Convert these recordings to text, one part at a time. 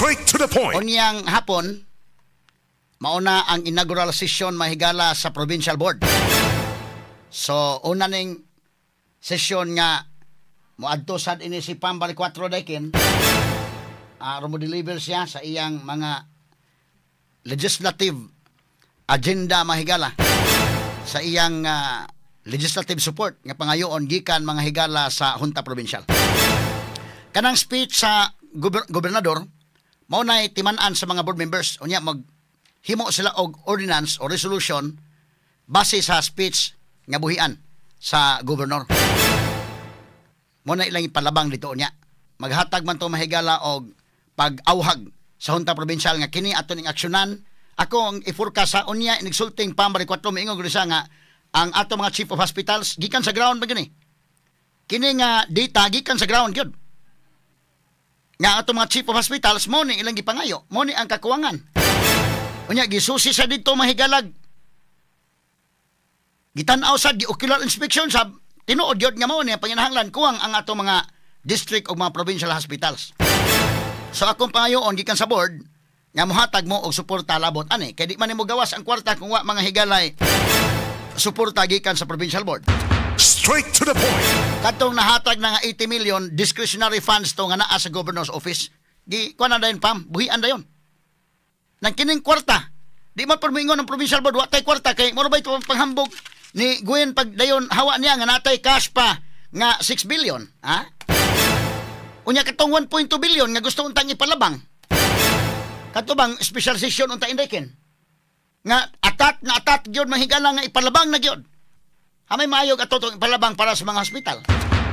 Straight to the point. Unyang hapon, mauna ang inaugural session, mahigala, sa provincial board. So, una ning session nga moadto sad ini si Pam Baricuatro daykin. Mo deliver siya sa iyang mga legislative agenda, mahigala, sa iyang legislative support nga pangayoon gikan, mga higala, sa Junta Provincial. Kanang speech sa gobernador mao nay timan-an sa mga board members. Unya mag himo sila og ordinance o resolution base sa speech nga buhian sa gobernador. Mo na ilang ipalabang dito unya. Maghatag man to, mahigala, og pag-awhag sa Junta Provincial nga kini ato ning aksyonan. Ako ang i-forecast sa unya inigsulting Pam Baricuatro, miingon gud siya nga ang ato mga chief of hospitals gikan sa ground ba gini. Kini nga data gikan sa ground gyud. Nga ato mga chief of hospitals mo ni ilang gipangayo, mo ni ang kakuwangan. Unya gisusi sa dito, mahigalag. Gitan-aw sa di ocular inspection sa tinuod gyud nga mao ni ang panginahanglan, kuwang ang ato mga district o mga provincial hospitals. So akong pangayoon gikan sa board nga mohatag mo og suporta labot ani kay di man nimo gawas ang kwarta kung wa, mga higalay, suporta gikan sa provincial board. Straight to the point. Katong nahatag na nga 80 million, discretionary funds to nga naa sa governor's office. Gi kuan na dayon, Pam, buhian dayon. Nang kining kwarta, di man moingon ng provincial board wa tay kwarta kay mura ba ito panghambog ni Gwen pag dayon hawa niya nga natay cash pa nga 6 billion, ha? Unya katong 1.2 billion nga gusto untang ipalabang. Kato bang special session unta indekin? Nga atat na atat gyud, mahigala, nga ipalabang na gyud. Hamay maayog ato tong ipalabang para sa mga hospital.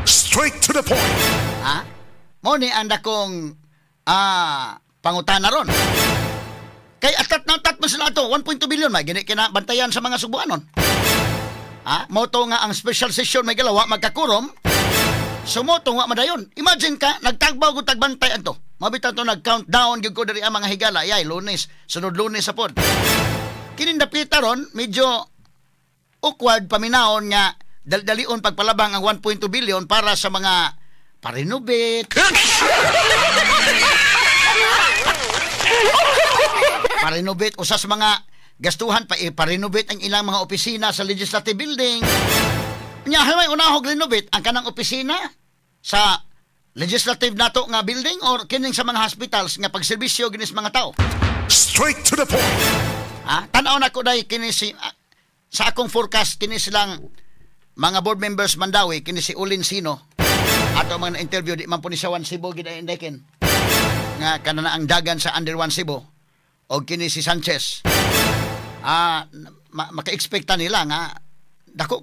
Straight to the point. Ha? Mo ni ang dakong pangutana ron. Kay atat na atat man sila ato, 1.2 billion may gini kina bantayan sa mga Sugbuanon. Ha? Mo to nga ang special session may galawa magkakurom. So mo to nga madayon. Imagine ka nagtagbaw gud tagbantay adto. Mabita to nag-countdown gyud ko diri ang mga higala. Yay, Lunes, sunod Lunes sa pod. Kining dapita ron medyo awkward paminawon nga daldalion pagpalabang ang 1.2 billion para sa mga pa-renovate. Pa-renovate usa sa mga gastuhan pa pa-renovate ang ilang mga opisina sa legislative building. Nya may unahog renovate ang kanang opisina sa legislative nato nga building or kining sa mga hospitals nga pagserbisyo ginis mga tao. Straight to the point. Ha? Tan-aw na ko dai kini si sa akong forecast kini silang mga board members Mandawi, kini si Ulin Sino. Ato mga interview, di man po ni siya One Cebu gid indekin. Nga kana na ang dagan sa under One Cebu og kini si Sanchez. Maka-expecta nila nga dako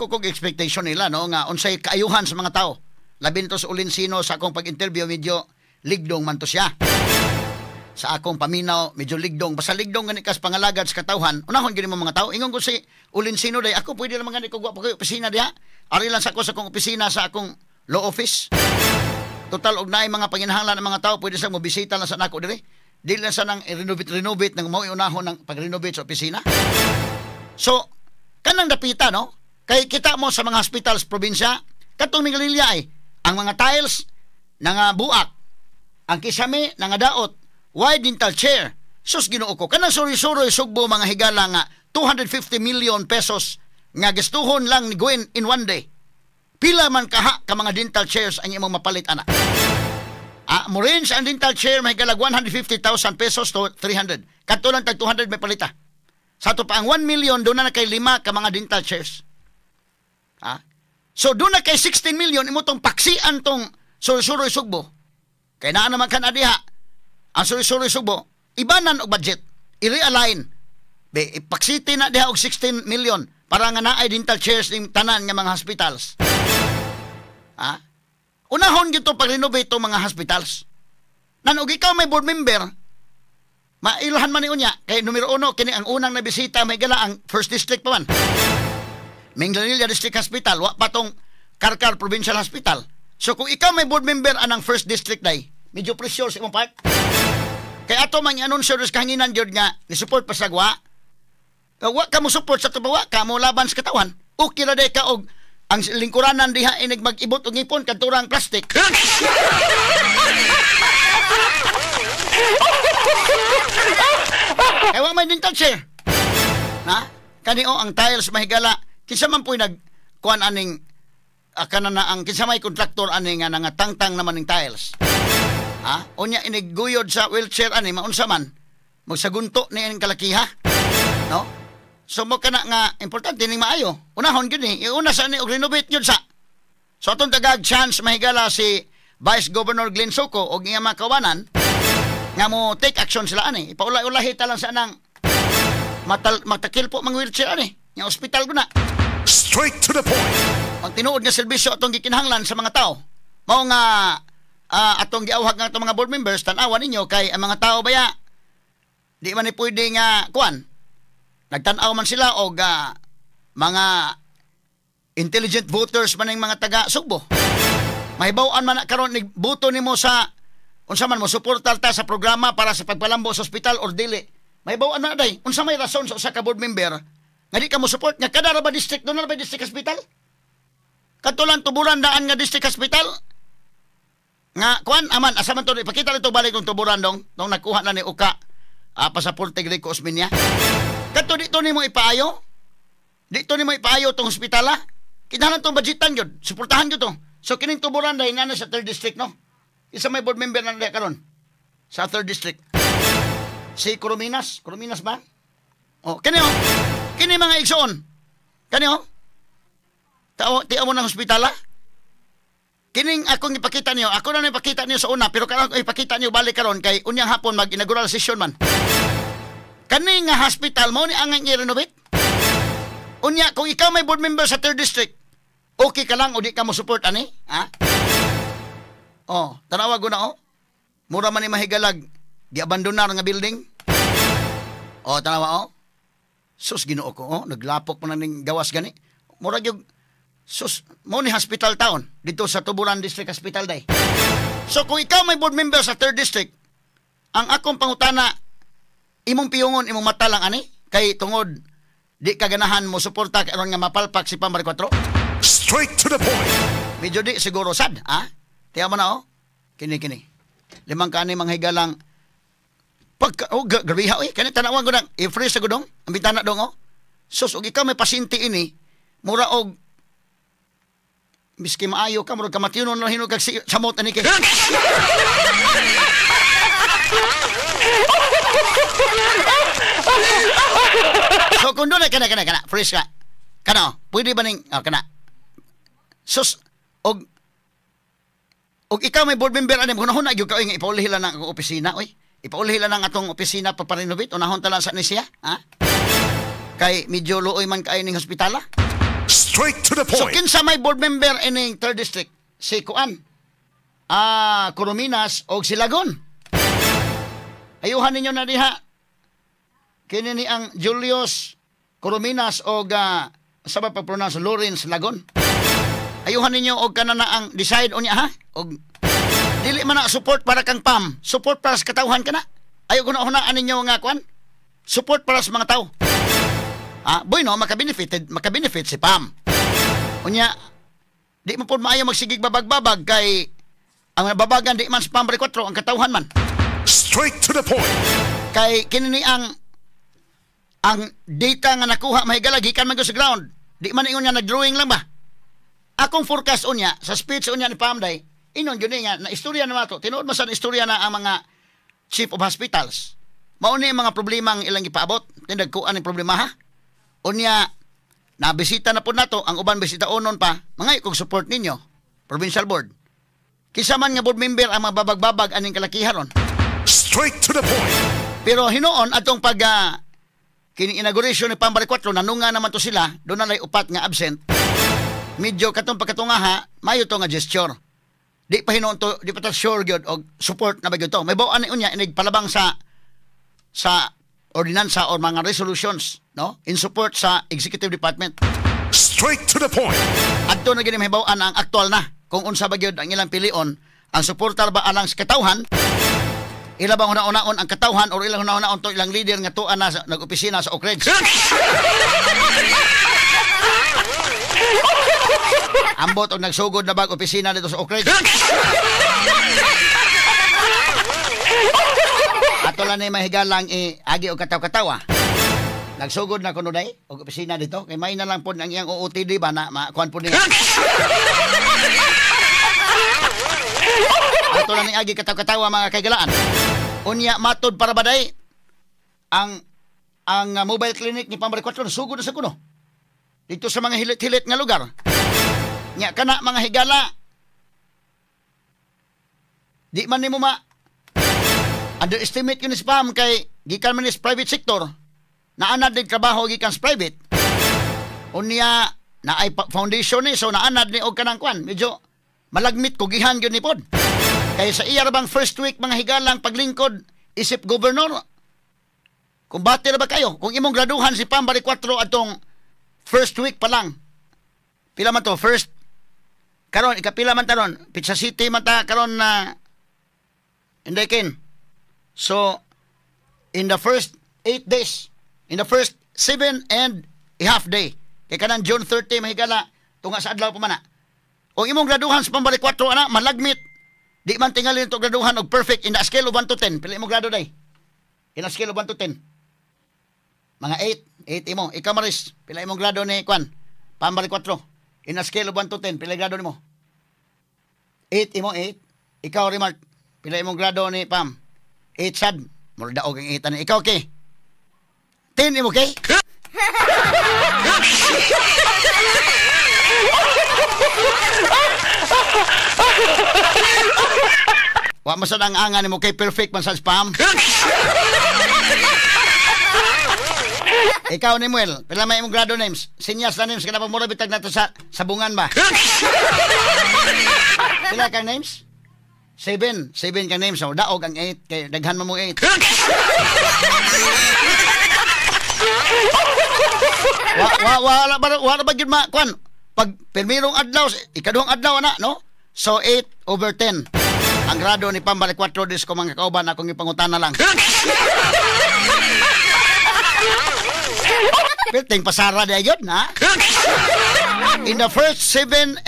kog expectation nila, no, nga unsay kaayuhan sa mga tao. Labi nito sa Ulin Sino, sa akong pag-interview medyo ligdong man to siya. Sa akong paminaw, medyo ligdong. Basta ligdong gani kas pangalagad sa katawhan, unahon gini mo mga tao. Ingon ko si Ulin Sino day, ako pwede naman gani ko wa pa kayo opisina diha. Ari lang sa ako sa akong opisina sa akong law office. Total og naay mga panginahanglan ng mga tao, pwede sa mo bisita lang sa nako diri. Di lang sa nang i-renovate renovate nang mao unahon ng pag-renovate sa opisina. So, kanang dapita, no? Kay kita mo sa mga hospitals probinsya, katong Minglanilla ay ang mga tiles nga buak, ang kisame nga daot, wide dental chair. Sus, Ginoo ko, kanang suri-suroy Sugbo, mga higala, nga 250 million pesos nga gastuhon lang ni Gwen in one day. Pila man kaha ka mga dental chairs ang imong mapalit ana? Mo range ang dental chair, may galag 150,000 pesos to 300. Kadto lang tag 200 may palita. Sa ato pa ang 1 million doon na kay lima ka mga dental chairs. So doon na kay 16 million imo tong paksian tong suri-suroy Sugbo. Kay naa naman kan diha ang suri-suroy Sugbo, ibanan og budget, i-realign. Be, ipaksiti na diha og 16 million para nga naay dental chairs ning tanan nga mga hospitals. Ha? Unahon gyud to pag-renovate tong mga hospitals. Nan og ikaw may board member, mailhan man ni unya kay numero uno kini ang unang nabisita may gala ang first district pa man. Minglanilla District Hospital, wa pa tong Carcar Provincial Hospital. So kung ikaw may board member anang first district day, medyo pressure sa imong part. Kay ato man i-anunsyo sa kahanginan gyud nga ni support pa sa gwa. Wa ka mo support sa tuba, wa ka mo laban sa katawan. Okay ra day ka og ang lingkuranan diha inig mag-ibot og ngipon kadturang plastic. dental chair? Na? Kani o ang tiles, mahigala. Kinsa man po'y nag kuan aning kana na ang kinsa may kontraktor ani nga nangatangtang naman ning tiles? Ha? Unya iniguyod sa wheelchair ani, maunsa man? Magsagunto ni ang kalakiha. No? So mo kana nga importante ning maayo. Unahon gyud ni, iuna sa ni og renovate gyud sa. So atong tagag chance, mahigala, si Vice Governor Glenn Soco og iya mga kawanan nga mo take action sila ani. Ipaulay-ulahi ta lang sa nang matal matakil po mga wheelchair ani. Nga ospital ko na. Straight to the point. Ang tinuod nga serbisyo atong gikinahanglan sa mga tao. Mao nga atong giawhag nga atong mga board members, tan-awan ninyo kay ang mga tao baya di man ni pwede nga kuan. Nagtan-aw man sila og mga intelligent voters man ang mga taga Sugbo. Mahibaw-an man na karon ni boto nimo sa unsa man, mo suportar ta sa programa para sa pagpalambo sa ospital or dili. Mahibaw-an man na day unsa may rason sa usa ka board member nga di ka mo support nga kada ra ba district doon na ba district hospital? Kadto lang Tuburan daan nga district hospital. Nga kuan aman, asa man to, ipakita nito balik tong Tuburan dong nung nakuha na ni Uka pasaporte Greco Osmeña. Kadto dito nimo ipaayo? Dito nimo ipaayo tong ospitala? Kinahanglan tong budgetan gyud, suportahan gyud to. So kining Tuburan dahil na sa third district, no? Isa may board member na diha karon sa third district. Si Corominas, Corominas ba? Oh, kani oh. Kini mga igsoon. Kani oh. Tao ti mo ng ospitala. Kining akong ipakita niyo, ako na ipakita niyo sa una, pero karon ko ipakita niyo balik karon kay unyang hapon mag-inaugural session man. Kani nga hospital mo ni ang i-renovate. Unya kung ikaw may board member sa third district, okay ka lang o di ka mo support ani? Ha? Oh, tanawa ko na oh. Mura man ni mahigalag, giabandonar nga building. Oh, tanawa oh. Sus, Ginoo ko oh, naglapok pa na ning gawas gani. Mura gyud, sus, mo ni hospital town dito sa Tuburan District Hospital day. So kung ikaw may board member sa third district, ang akong pangutana, imong piyungon imong mata lang ani kay tungod di ka ganahan mo suporta karon nga mapalpak si Pam Baricuatro? Straight to the point. Medyo di siguro sad, ha? Tiyan mo na oh. Kini kini. Limang kani mga higalang pagka oh grabe ha oy, kani tanawan ko nang i-freeze sa gudong, ang bitana dong oh. Sus, og ikaw may pasyente ini, mura og miski maayo ka, murag kamatinon lang hinuog kag samot ani kay. So kung doon kana kana kana fresh ka. Kana, oh, pwede ba ning oh, kana. Sus, og og ikaw may board member ani, hunahuna gyud ka oy nga ipaulhi lang ang akong opisina oy. Ipaulhi lang ang atong opisina paparenovate, unahon ta lang sa ni siya, ha? Kay medyo luoy man kaayo ning ospitala. Straight to the So point. kinsa may board member ining third district? Si Kuan. Corominas og si Lagon. Ayuhan ninyo na diha. Kini ni ang Julius Corominas og sa ba pag-pronounce, Lawrence Lagon. Ayuhan ninyo og kana na ang decide unya ha. Og dili man na support para kang Pam, support para sa katawhan kana. Ayo ko na hunaan ninyo nga kuan. Support para sa mga tao. Ah, boy no, makabenefit si Pam. Unya, di mo po maayo magsigig babag-babag kay ang babagan di man si Pam Baricuatro, ang katawhan man. Straight to the point. Kay kini ni ang data nga nakuha, mahigala, gikan man sa ground. Di man ingon nga nag-drawing lang ba. Akong forecast unya sa speech unya ni Pam day, inon gyud ni nga na istorya na to. Tinuod man sa istorya na ang mga chief of hospitals. Mao ni ang mga problema ang ilang gipaabot. Tinagkuan ang problema ha. Unya nabisita na po nato ang uban, bisita onon pa, mga kog support ninyo, provincial board. Kinsa man nga board member ang mababagbabag aning kalakihan ron? Straight to the point. Pero hinuon atong pag kining inauguration ni Pam Baricuatro, nanunga naman to sila, doon na lay upat nga absent. Medyo katong pagkatungaha, mayo to nga gesture. Di pa hinuon to, di pa ta sure gyud og support na ba gyud to. May bawaan ni unya inig palabang sa ordinansa or mga resolutions, no, in support sa executive department. Straight to the point. Adto na gyud mahibaw-an ang aktual na kung unsa ba gyud ang ilang pilion, ang suportar ba alang sa katawhan, ila bang huna-unaon ang katawhan or ilang huna-unaon to ilang leader nga tuan na sa, nag-opisina sa Oak Ridge. Ambot og nagsugod na bag opisina dito sa Oak Ridge. Ato lang ni mahigalang agi og kataw-katawa. Nagsugod na kuno day og opisina dito kay may na lang pod ang iyang OOTD ba na makuan pod niya. Ato lang ning agi kataw-katawa mga kaigalaan. Unya matod para ba day ang mobile clinic ni Pam Baricuatro sugod na sa kuno. Dito sa mga hilit-hilit nga lugar. Nya kana mga higala di man nimo ma underestimate yun ni Pam kay gikan man ni sa private sector. Naanad din trabaho gikan sa private. Unya naay foundation ni so naanad ni og kanang kwan. Medyo malagmit kugihan gyud ni pod. Kay sa iya ra bang first week mga higalang paglingkod isip gobernador. Kumbate ra ba kayo? Kung imong graduhan si Pam Baricuatro atong first week pa lang. Pila man to? First karon ikapila man taron. Pizza City man ta karon na Inday Ken. So in the first 8 days, in the first 7.5 day, kay kanang June 30 mahigala tunga sa adlaw pa man na. Kung imong graduhan sa Pam Baricuatro ana malagmit, di man tingali to graduhan og perfect in the scale of 1 to 10. Pila imong grado day? In a scale of 1 to 10. Mga 8, 8 imo. Ikaw Maris, pila imong grado ni kwan? Pam Baricuatro. In a scale of 1 to 10, pila grado nimo? 8 imo, 8. Ikaw Remark, pila imong grado ni Pam? 8 sad. Murag daog ang 8 ani. Ikaw kay? 10 imo kay? Wa man sad ang anga nimo kay perfect man sa Pam. Ikaw ni Muel, pila may imong grado names? Sinyas na names kana pag mura bitag nato sa sabungan ba? Pila kang names? 7. 7 kang names. So, daog ang 8 kay daghan man mong 8. Wa wa wala wala ba gyud ma kwan? Pag pirmirong adlaw, ikaduhang adlaw ana, no? So 8/10. Ang grado ni Pam Baricuatro dis ko mga kauban akong ipangutana lang. Perting pasara di ayun, ha? In the first 7.5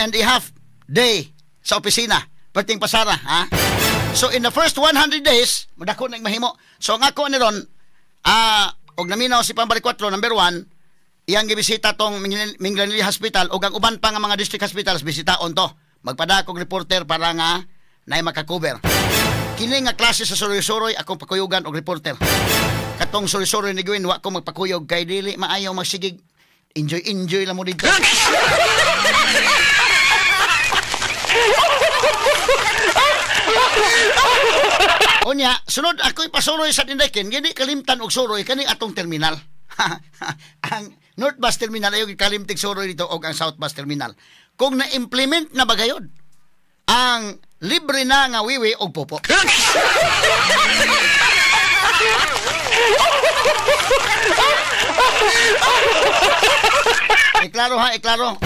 day sa opisina, perting pasara, ha? So in the first 100 days, madako na mahimo. So ang ako ni ron, og naminaw si Pam Baricuatro, number 1, iyang gibisita tong Minglanilla Hospital og ang uban pa nga mga district hospitals bisitaon to. Magpadakog reporter para nga naay makakover. Kini nga klase sa suroy-suroy akong pakuyugan og reporter. Katong suroy-suroy ni Gwen, wa ko magpakuyog kay dili maayo magsigig. Enjoy enjoy lang mo dito. Unya, sunod ako ipasuroy sa Dindekin, gini kalimtan og suroy kani atong terminal. Ang North Bus Terminal ayo kalimtig suroy dito og ang South Bus Terminal. Kung na-implement na ba gayod ang libre na nga wiwi og popo. Iklaro ha, iklaro.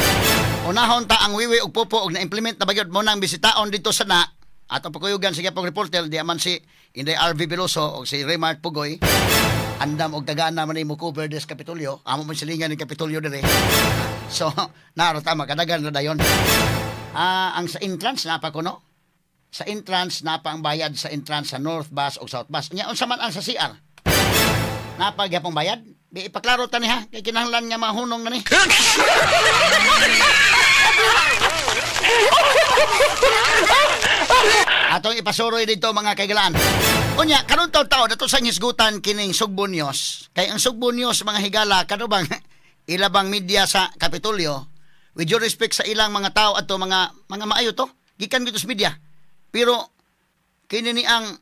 Unahon ta ang wiwi og popo og na-implement na ba gyud mo nang bisitaon dito sa na atong pakuyugan sige pong reporter di man si Inday RV Veloso og si Raymart Pugoy. Andam og tagana man mo cover des Kapitolyo. Amo man silingan ni Kapitolyo dire. So, naro tama kadagan ra dayon. Ang sa entrance napa kuno. Sa entrance napa ang bayad sa entrance sa North Bus o South Bus. Nya unsa man ang sa CR? Napa gyapong bayad? Di ipaklaro ta ni ha kay kinahanglan nga mahunong na ni. Atong ipasuroy dito mga kaigalaan. Unya karon taw-taw dato sa hisgutan kining Sugbo News. Kay ang Sugbo News mga higala kano bang ilabang media sa Kapitolyo. With due respect sa ilang mga tao adto mga maayo to gikan gito sa media. Pero kini ni ang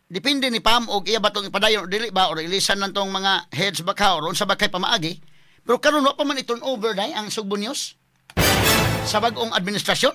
depende ni Pam og iya ba tong ipadayon or dili ba or ilisan lang tong mga heads ba ka or unsa ba kay pamaagi. Pero karon wa pa man i-turn over dai ang Sugbo News sa bag-ong administrasyon.